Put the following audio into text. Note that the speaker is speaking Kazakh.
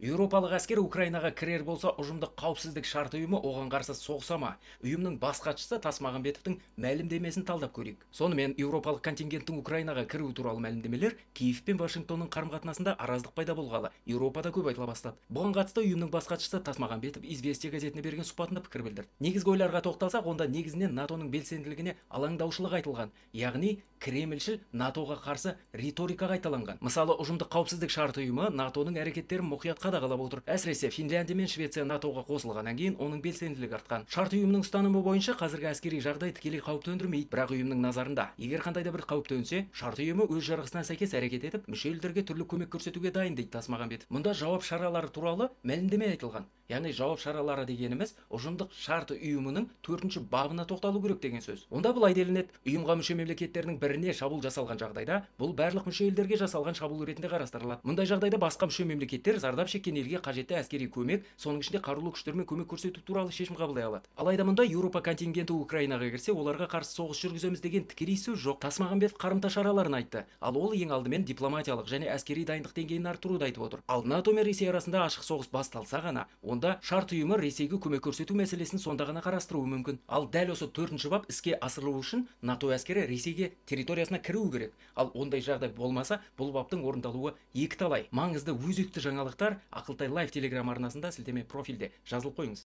Еуропалық әскер Украинаға кірер болса, ұжымдық қауіпсіздік шарты ұйымы оған қарсы соғыса ма? Ұйымның бас хатшысы Тасмағамбетовтің мәлімдемесін талдап көрейік. Сонымен, еуропалық контингенттің Украинаға кіруі туралы мәлімдемелер Киев пен Вашингтонның қарым-қатынасында араздық пайда болғалы Еуропада көп айтыла бастады. Бұған қатысты ұйымның бас хатшысы Тасмағамбетов Известия газетіне берген сұхбатында пікір білдірді. Негізгі ойларға тоқталсақ, онда негізінен НАТО-ның белсенділігіне алаңдаушылық айтылған, яғни кремльшіл НАТО-ға қарсы риторика қайталанған. Мысалы, ұжымдық қауіпсіздік шарты ұйымы НАТО-ның әрекеттерін мұқият қадағалап отыр. Әсіресе Финляндия мен Швеция НАТО-ға қосылғаннан кейін оның белсенділігі артқан. Шарт ұйымының ұстанымы бойынша қазіргі әскери жағдай тікелей қауіп төндірмейді, бірақ ұйымның назарында егер қандай да бір қауіп төнсе, шарт ұйымы өз жарғысына сәйкес әрекет етіп, мүше елдерге түрлі көмек көрсетуге дайын, дейді Тасмағамбетов. Мұнда жауап шаралары туралы мәлімдеме айтылған. Яғни жауап шаралары дегеніміз ұжымдық шарт ұйымының 4-ші бабына тоқталу керек деген сөз. Онда былай делінеді: ұйымға мүше мемлекеттердің біріне шабуыл жасалған жағдайда, бұл барлық мүше елдерге жасалған шабуыл ретінде қарастырылады. Мұндай жағдайда басқа мүше мемлекеттер зардап шеккен елге қажетті әскери көмек, соның ішінде қарулы күштермен көмек көрсету туралы шешім қабылдай алады. Алайда мұнда Еуропа контингенті Украинаға кірсе, оларға қарсы соғыс жүргіземіз деген тікелей сөз жоқ. Тасмағамбетов қарымта шараларын айтты. Ал ол ең алдымен дипломатиялық және әскери дайындық деңгейін арттыруды айтып отыр. Ал НАТО мен Ресей арасында ашық соғыс басталса ғана, онда шарт ұйымы Ресейге көмек көрсету мәселесін сонда ғана қарастыруы мүмкін. Ал дәл осы 4-ші бап іске асырылу үшін НАТО әскері Ресейге территориясына кіруі керек. Ал ондай жағдай болмаса, бұл баптың орындалуы екі талай. Маңызды өзекті жаңалықтар Ақылтай Лайв телеграм арнасында, сілтеме профильде жазылып қойыңыз.